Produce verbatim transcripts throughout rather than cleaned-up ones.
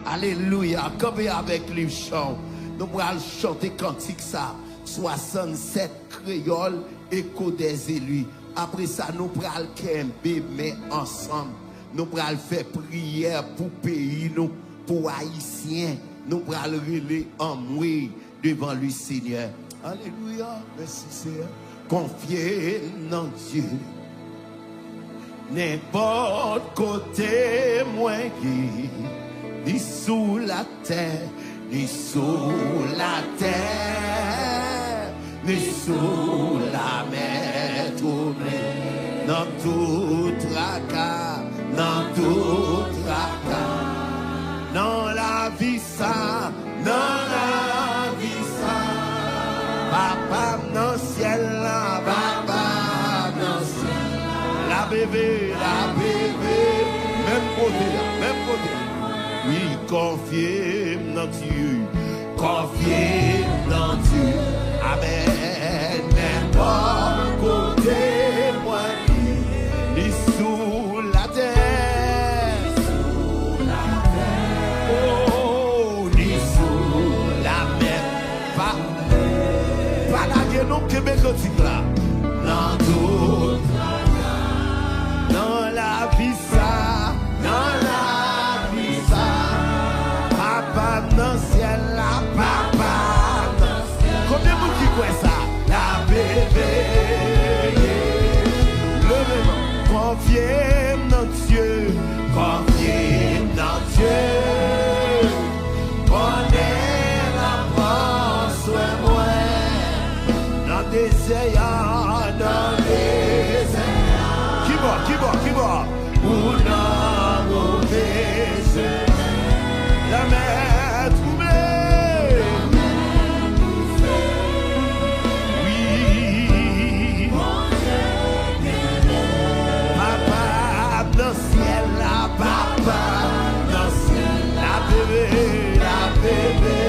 Alelouya. Kanpe avèk liv chan w. Nou pral chante kantik sa. Swasannsèt, kreyòl, Eko dèzeli. Apre sa, nou pral kenbe men ansanm. Nou pral fè priyè pou peyi nou, pou Ayisyen. Nou pral rele anmwe devan li, Senyè. Alelouya. Mèsi, Senyè. Konfye m nan Dye. Nenpòt kote mwen ye, ni sou latè, ni sou latè, ni sou lamè twouble, nan tout traka, nan tout traka, nan lavi sa, nan lavi sa. Papa m nan syèl la, papa m nan syèl la. La bebe, la bebe. Menm kote a, menm kote a. Wi, konfye m nan Dye. Konfye m nan Dye. Amèn. Nenpòt kote mwen ye, ni sou latè. Oh, ni sou lamè. Pa, pa lage non, kenbe kantik la. Nan tout, nan lavi sa, nan lavi sa. Papa m nan syèl la, papa m nan syèl la. Konbyen moun ki kwè sa? L ap veye. Leve men. Konfye m nan Dye, konfye m nan Dye. Konnen l ap pran swen mwen. Nan dezè a, nan dezè a. Kibò, kibò, kibò? Ou nan move chemen. Lamè twouble. Wi. Papa nan syèl la, papa nan syèl la, bebe, la bebe.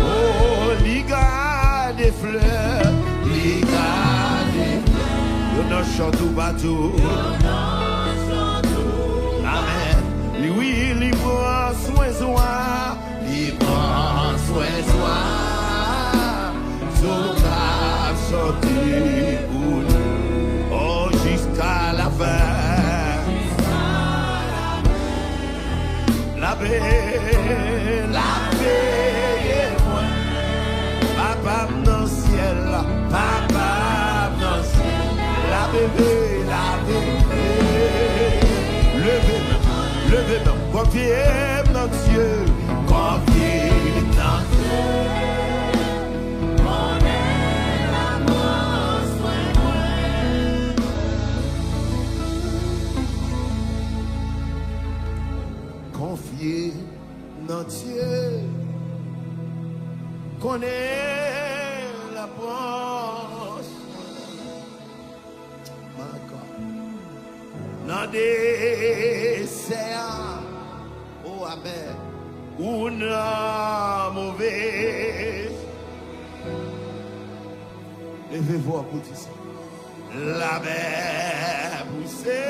Oh, li gade flè, li gade flè. Yo nan chan toupatou. Yo nan chan toupatou. Amèn. Li, wi, li pran swen zwa. Li pran swen zwa. Zo k ap sòti pou li. Oh, jiska lafen. L ap veye, l ap veye mwen. Papa m nan syèl la, papa m nan syèl la. L ap veye, l ap veye. Leve men, leve men. Konfye m nan Dye, konfye m nan Dye. Konnen l ap pran swen mwen. Konfye nan Dye. Konnen l ap pran swen. My God. Nan dezè a. Oh, amèn. Ou nan move. Leve vwa w pou di sa. Lamè pouse.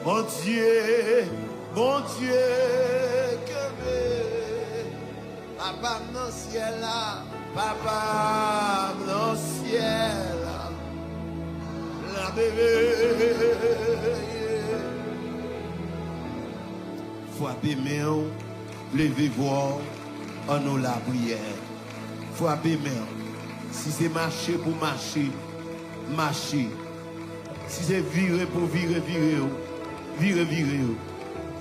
Bondye, Bondye kenbe. Papa m nan syèl la, papa m nan syèl la. L ap veye. Frape men w, leve vwa w, annou lapriyè. Frape men w. Si se mache pou mache, mache. Si se vire pou vire, vire w. Vire, vire w.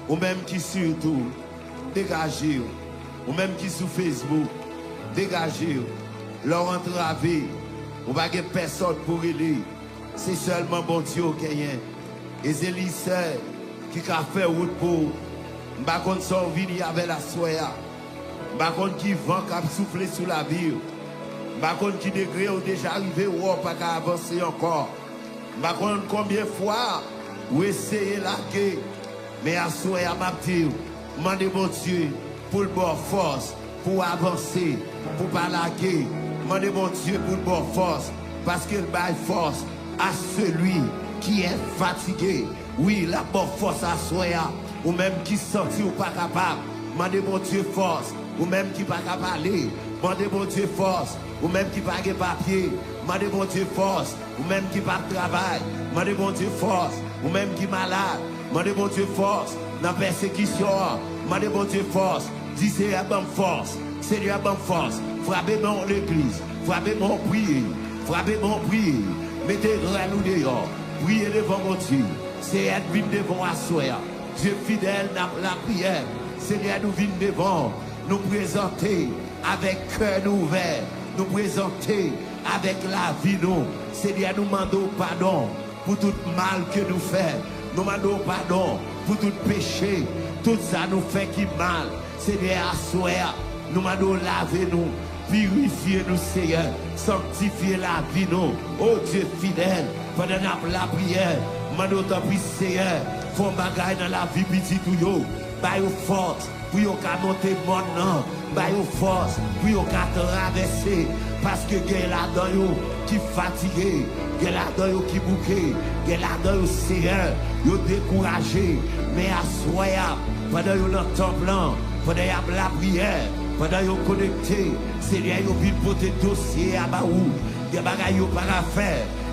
Ou menm ki sou YouTube, degaje w. Ou menm ki sou Facebook, degaje w. Lè w antrave, ou pa gen pèsòn pou rele. Se sèlman Bondye w genyen. E se li sèl ki ka fè wout pou ou. M pa konn sa w vini avè l aswè a. M pa konn ki van k ap soufle sou lavi w. M pa konn ki degre w deja rive, ou wè w pa ka avanse ankò. M pa konn konbyen fwa ou eseye lage, men aswè a m ap di w, mande Bondye pou l ba w fòs pou w avanse, pou w pa lage. Mande Bondye pou l ba w fòs, paske l bay fòs à celui qui est fatigué. Wi, l ap ba w fòs aswè a. Ou menm ki santi w pa kapab, mande Bondye fòs. Ou menm ki pa ka pale, mande Bondye fòs. Ou menm ki pa gen papye, mande Bondye fòs. Ou menm ki p ap travay, mande Bondye fòs. Ou menm ki malad, mande Bondye fòs. Nan pèsekisyon an, mande Bondye fòs. Di, Seyè, ban m fòs. Senyè, ban m fòs. Frape men w, legliz. Frape men w, priye. Frape men w, priye. Mete rèl ou deyò. Priye devan Bondye. Seyè, n vin devan w aswè a. Dye fidèl, n ap lapriyè. Senyè, nou vin devan w. Nou prezante avèk kè nou ouvè. Nou prezante avèk lavi nou. Senyè, nou mande w padon pou tout mal ke nou fè. Nou mande w padon pou tout peche, tout sa nou fè ki mal. Senyè, aswè a, nou mande w lave nou, pirifye nou, Seyè, sanktifye lavi nou. O Dye fidèl, pandan n ap lapriyè, mande w tanpri, Seyè, fè yon bagay nan lavi pitit ou yo. Ba yo fòs pou yo ka monte mòn nan. Ba yo fòs pou yo ka travèse, paske gen ladan yo ki fatige, gen ladan yo ki bouke, gen ladan yo, Seyè, yo dekouraje. Men aswè a, pandan yo nan tanp lan, pandan y ap lapriyè, pandan yo konekte, Senyè, yo vin pote dosye a ba ou. Gen bagay yo pa ka fè,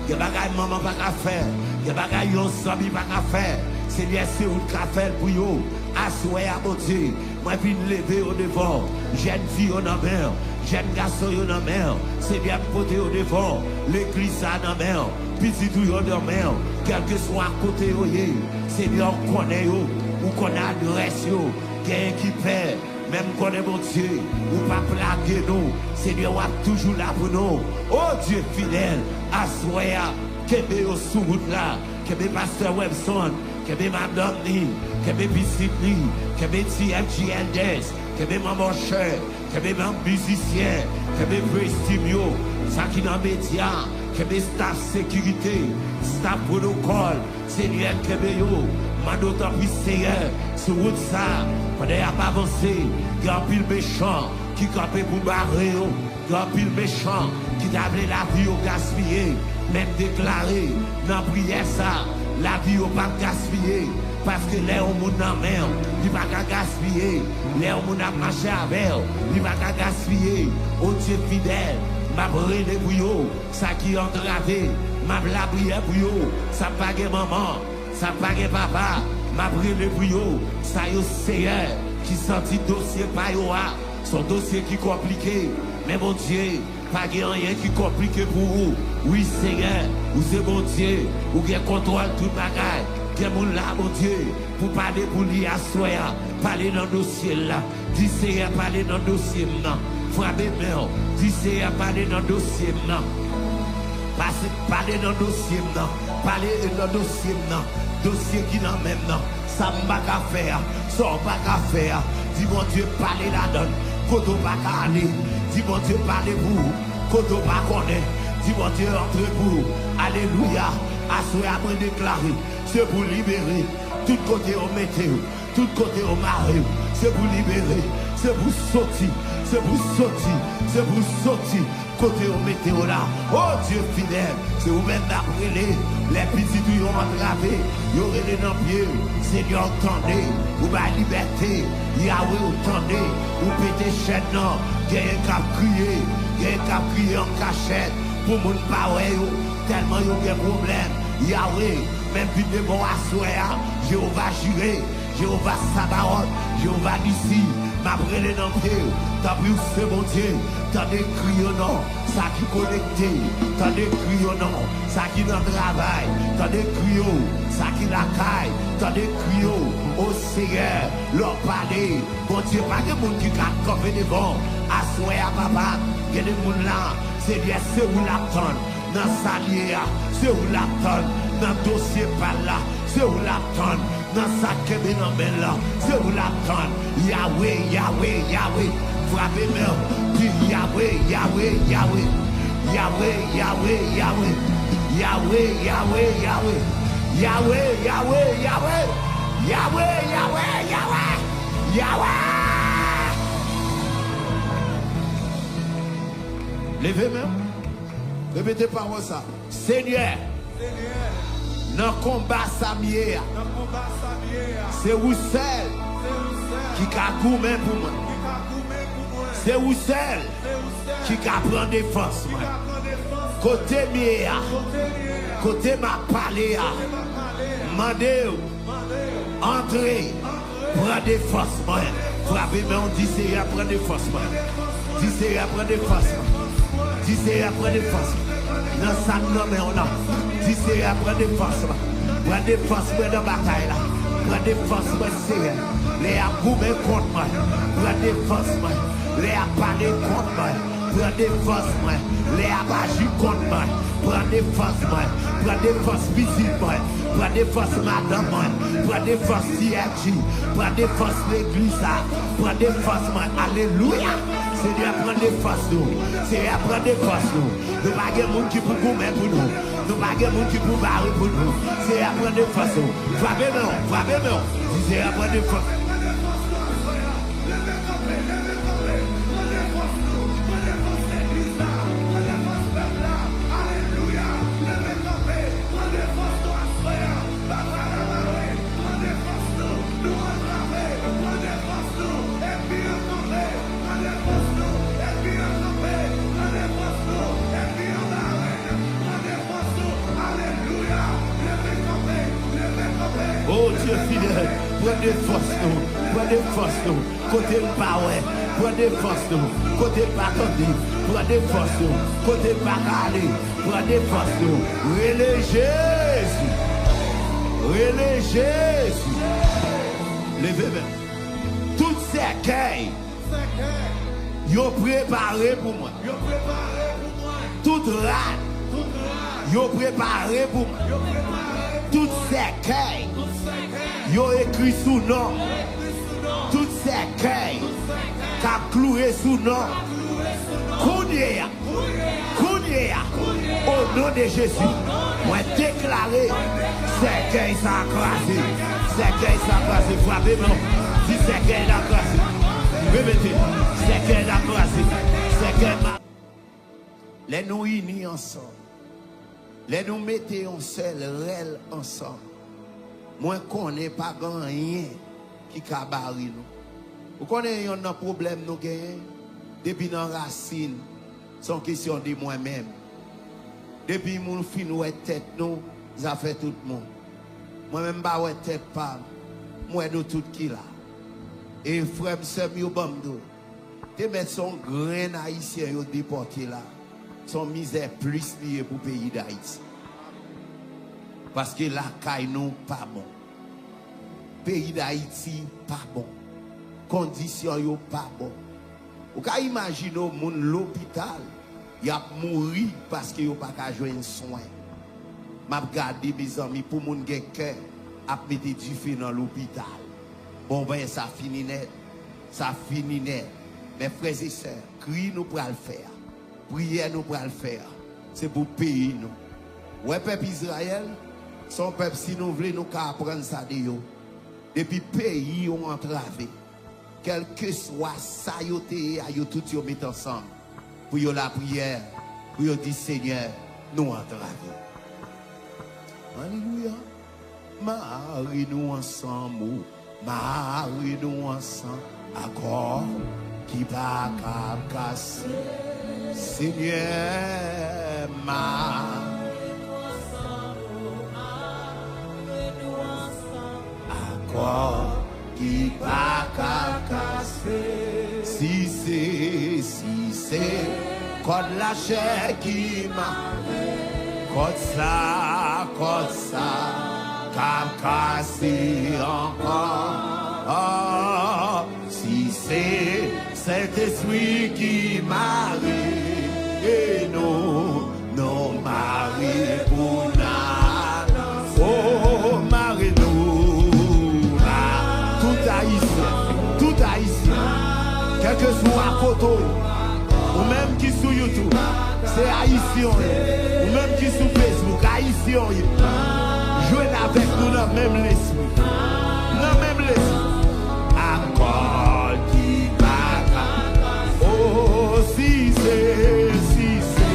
gen bagay manman pa ka fè, gen bagay yon zanmi pa ka fè. Senyè, se ou k ka fè l pou yo. Aswè a, Bondye, mwen vin leve yo devan w. Jèn fi yo nan men w, jèn gason yo nan men w. Senyè, m pote yo devan w. Legliz sa a nan men w. Pitit ou yo nan men w. Kèlkeswa kote yo ye, Senyè, ou konnen yo. Ou konnen adrès yo. Genyen ki pè, men m konnen, Bondye, ou p ap lage nou. Senyè, w ap toujou la pou nou. O Dye fidèl, aswè a, kenbe yo sou wout la. Kenbe pastè Webson, kenbe madanm ni, kenbe pitit ni, kenbe ti M G Elders, kenbe manman chè, kenbe manm mizisyen, kenbe praise team yo, sa ki nan medya, kenbe staff sekirite, staff pwotokòl, Senyè, kenbe yo. Mande w tanpri, Seyè, sou wout sa, pandan y ap avanse, gen anpil mechan ki kanpe pou bare yo. Gen anpil mechan ki ta vle lavi yo gaspiye, men m deklare nan priyè sa, lavi yo p ap gaspiye, paske lè yon moun nan men w, li pa ka gaspiye, lè yon moun ap mache avè w, li pa ka gaspiye. O Dye fidèl, m ap rele pou yo, sa ki antrave, m ap lapriyè pou yo, sa pa gen manman, sa pa gen papa, m ap rele pou yo, sa yo, Seyè, ki santi dosye pa yo a, se yon dosye ki konplike, men Bondye, pa gen anyen ki konplike pou ou. Wi, Seyè, ou se Bondye, ou gen kontwòl tout bagay. Gen moun la, Bondye, pou pale pou li aswè a, pale nan dosye l la. Di, Seyè, pale nan dosye m nan. Frape men w. Di, Seyè, pale nan dosye m nan. Pase, pale nan dosye m nan. Pale nan dosye m nan. Dosye ki nan men m nan. Sa m pa ka fè a, sa w pa ka fè a. Di Bondye pale ladan l, kote w pa ka ale. Di Bondye pale pou ou, kote w pa konnen. Di Bondye antre pou ou. Alelouya. Aswè a mwen deklare, se pou libere. Tout kote yo mete w, tout kote yo mare w, se pou libere. Se pou soti, se pou soti, se pou soti. Kote yo mete w la. O Dye fidèl, se ou menm n ap rele. Lè pitit ou yo antrave, yo rele nan pye w. Senyè, ou tande, ou bay libète. Yawe, ou tande, ou pete chèn nan. Genyen k ap kriye, genyen k ap kriye an kachèt pou moun pa wè yo, tèlman yo gen pwoblèm. Yawe, men m vin devan w aswè a, Jewova Jire. Jewova Sabawòt, Jewova Nisi, m ap rele nan pye w. Tanpri, ou se Bondye, tande kri yo non, sa ki konekte, tande kri yo non, sa ki nan travay, tande kri yo, sa ki lakay, tande kri yo. O Seyè, lè w pale, Bondye, pa gen moun ki ka kanpe devan w. Aswè a, papa, gen de moun la, Senyè, se ou l ap tann. Nan sa l ye a, se ou l ap tann. Nan dosye pa l la, se ou l ap tann. Nan sa k kenbe nan men l lan, se ou l ap tann. Yawe, Yawe, Yawe. Frape men w, di Yawe, Yawe, Yawe. Yawe, Yawe, Yawe. Yawe, Yawe, Yawe. Yawe, Yawe, Yawe. Yawe, Yawe, Yawe. Yawe! Leve men w. Repete pawòl sa. Senyè, Nan konba sa m ye a, se ou sèl ki ka goumen pou mwen. Se ou sèl ki ka pran defans mwen. Kote m ye a, kote m ap pale a, mande w antre. Pran defans mwen. Frape men w, di Seyè pran defans mwen. Di Seyè pran defans mwen. Di Seyè pran defans mwen. Nan sa k nan men w nan. Di Seyè pran defans mwen. Pran defans mwen nan batay la. Pran defans mwen Seyè. Lè y ap goumen kont mwen, pran defans mwen. Lè y ap pale kont mwen, pran defans mwen. Lè y ap aji kont mwen, pran defans mwen. Pran defans pitit mwen. Pran defans madanm mwen. Pran defans T F G. Pran defans legliz sa. Pran defans mwen. Alelouya. Senyè, pran defans nou. Senyè, pran defans nou. Nou pa gen moun ki pou goumen pou nou. Nou pa gen moun ki pou bare pou nou. Senyè, pran defans nou. Frape men w, frape men w. Di Seyè pran defans. O Dye fidèl, pran defans nou, pran defans nou. Kote m pa wè, pran defans nou. Kote m pa tande, pran defans nou. Kote m pa ka ale, pran defans nou. Rele Jezi. Rele Jezi. Leve men. Tout sèkèy yo prepare pou mwen. Tout rad yo prepare pou mwen. Tout sèkèy yo ekri sou non. Tout sèkèy k ap kloure sou non. Kounye a, kounye a, o non de Jezi, mwen deklare sèkèy sa a kraze. Sèkèy sa a kraze. Frape men w. Di sèkèy la kraze. Repete. Sèkèy la kraze. Sèkèy ma- Lè nou ini ansanm, lè nou mete yon sèl rèl ansanm, mwen konnen pa gen anyen ki ka bare nou. Ou konnen yonn nan pwoblèm nou genyen? Depi nan rasin, se yon kesyon de mwen menm. Depi moun fin wè tèt nou, zafè tout moun. Mwen menm m pa wè tèt pa m, m wè nou tout ki la. E frè m, sè m yo, ban m di w, te mèt se yon grenn Ayisyen yo depòte la, se yon mizè plis li ye pou peyi Dayiti. Paske lakay nou pa bon. Peyi Dayiti pa bon. Kondisyon yo pa bon. Ou ka imajine w, moun lopital, y ap mouri paske yo pa ka jwenn swen. M ap gade, mezanmi, pou moun gen kè ap mete dife nan lopital. Bon, bagay sa fini nèt. Sa fini nèt. Men frè e sè, kri nou pral fè a, priyè nou pral fè a, se pou peyi nou. Ou wè pèp Izrayèl, se yon pèp, si nou vle, nou ka aprann sa de yo. Depi peyi yo antrave, kèlkeswa sa yo te ye a, yo tout yo met ansanm pou yo lapriyè, pou yo di, Senyè, nou antrave. Alelouya. Mare nou ansanm, o, mare nou ansanm, akò ki pa kab kase. Senyè, mare akò ki pa ka kase. Si se, si se kòd lachè ki mare, kòd sa, kòd sa k ap kase ankò. Si se Sentespri ki mare nou, nou mare pou n al. O, mare nou, ma-, tout Ayisyen, tout Ayisyen, kèlkeswa kote w ye, ou menm ki sou YouTube, se Ayisyen w ye, ou menm ki sou Facebook, Ayisyen w ye, jwenn avèk nou nan menm lespri. Nan menm lespri. Akò ki pa ka. O, si se, si se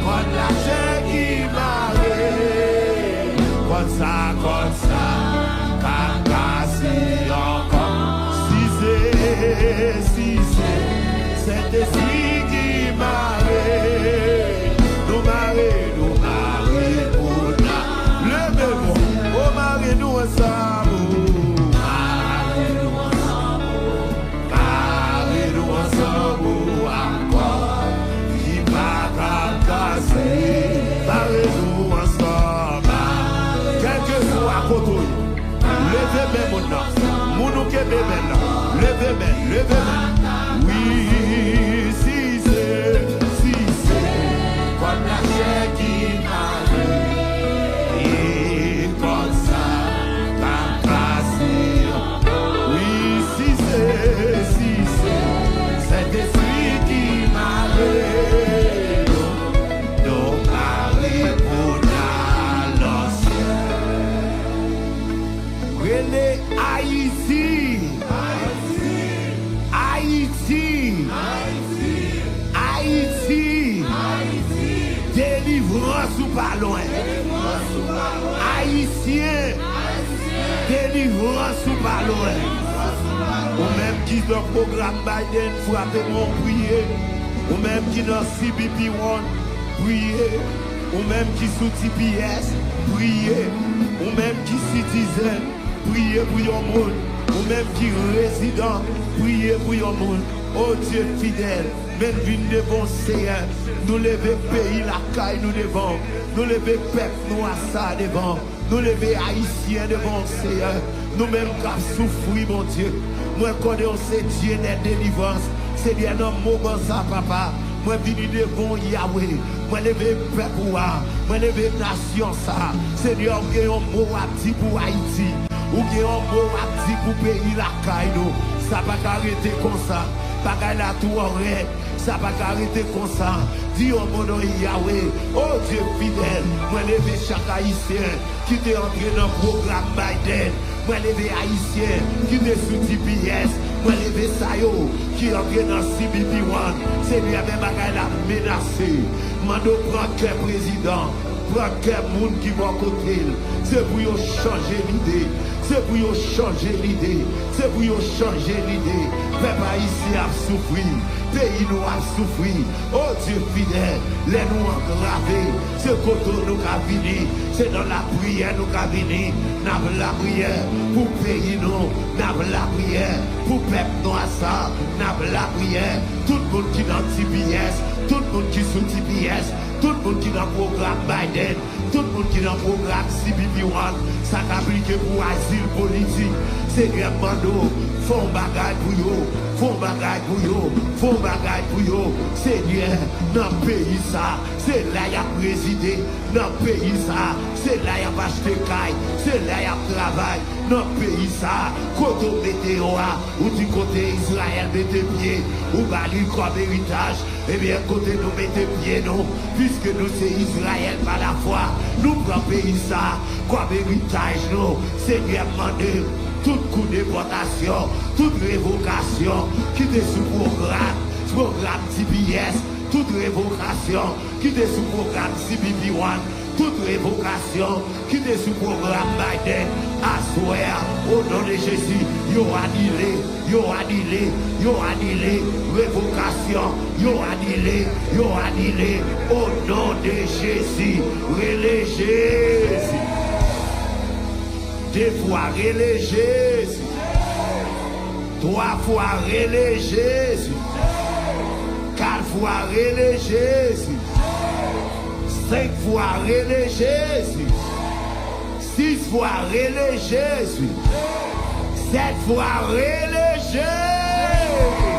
kòd lachè ki mare, kòd Sentespri ki mare nou, mare nou, mare pou ta. Leve men w, o mare nou ansanm, o. Mare nou ansanm, o. Mare nou ansanm, o, ak kòd ki pa ka kase. Mare nou ansanm. Kèlkeswa kote w ye, leve men moun nan. Moun ou kenbe men nan. Leve men, leve men. Wi, si se, si se kòd lachè ki mare, e kòd sa pa kase. Wi, si se, si se Sentespri ki mare nou, nou mare pou n al nan syèl. Rele Ayiti! Ayiti! Ayiti! Delivrans ou pa lwen. Ayisyen, delivrans ou pa lwen. Ou menm ki nan pwogram Biden, frape men w, priye. Ou menm ki nan C B P One, priye. Ou menm ki sou T P S, priye. Ou menm ki citizen, priye pou yon moun. Ou menm ki rezidan, priye pou yon moun. O Dye fidèl, men n vin devan w, Seyè. Nou leve peyi lakay nou devan w. Nou leve pèp nou a sa devan w. Nou leve Ayisyen devan w, Seyè. Nou menm k ap soufri, Bondye. Mwen konnen w se Dye dè delivrans. Senyè, nan moman sa, papa, mwen vini devan w, Yawe. Mwen leve pèp ou a. Mwen leve nasyon sa. Senyè, ou gen yon mo w ap di pou Ayiti. Ou gen yon mo w ap di pou peyi lakay nou. Sa pa ka rete konsa. Bagay la twò rèd. Sa pa ka rete konsa. Di yon mo non, Yawe. O Dye fidèl, mwen leve chak Ayisyen ki te antre nan pwogram Biden. Mwen leve Ayisyen ki te sou T P S. Mwen leve sa yo ki antre nan C B P One. Senyè, men bagay la menase. Mande w pran kè prezidan, pran kè moun ki bò kote l. Se pou yo chanje lide. Se pou yo chanje lide. Se pou yo chanje lide. Pèp ayisyen ap soufri. Peyi nou ap soufri. O Dye fidèl, lè nou antrave, se kote w nou ka vini. Se nan lapriyè nou ka vini. N ap lapriyè pou peyi nou. N ap lapriyè pou pèp nwa sa. N ap lapriyè. Tout moun ki nan T P S, tout moun ki sou T P S, tout moun ki nan pwogram Biden, tout moun ki nan pwogram C B P One, sa k aplike pou azil politik. Senyè, m mande w, fè yon bagay pou yo, fè yon bagay pou yo, fè yon bagay pou yo. Senyè, nan peyi sa, se la y ap rezide. Nan peyi sa, se la y ap achte kay, se la y ap travay. Nan peyi sa, kote w mete yo a, ou di kote Izrayèl mete pye, ou ba li kòm eritaj. Ebyen, kote nou mete pye nou, piske nou se Izrayèl pa lafwa, nou pran peyi sa kòm eritaj nou. Senyè, m mande w, tout kou depòtasyon, tout revokasyon ki te sou pwogram, pwogram T P S, tout revokasyon ki te sou pwogram C B P One, tout revokasyon ki te sou pwogram Biden, aswè a, o non de Jezi, yo anile, yo anile, yo anile, revokasyon, yo anile, yo anile, o non de Jezi, rele Jezi. De fwa, rele Jezi. Twa fwa, rele Jezi. Kat fwa, rele Jezi. Senk fwa, rele Jezi. Sis fwa, rele Jezi. Sèt fwa, rele Jezi.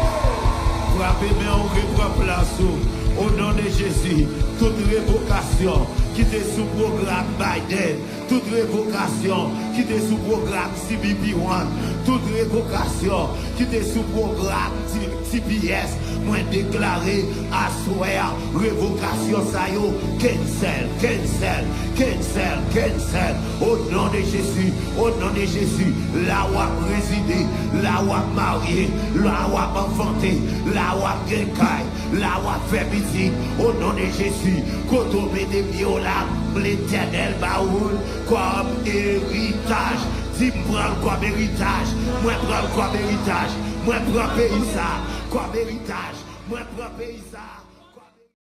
Frape men w, repran plas ou. O non de Jezi, tout revokasyon ki te sou pwogram Biden, tout revokasyon ki te sou pwogram C B P One, tout revokasyon ki te sou pwogram T-, T P S, mwen deklare aswè a, revokasyon sa yo, cancel, cancel, cancel, cancel. O non de Jezi, o non de Jezi, la w ap rezide, la w ap marye, la w ap anfante, la w ap gen kay, la w ap fè pitit, o non de Jezi, kote w mete pye w la, Letènèl ba ou l kòm eritaj. Di, m pran l kòm eritaj. Mwen pran l kòm eritaj. Mwen pran peyi sa kòm eritaj. Mwen pran peyi sa a.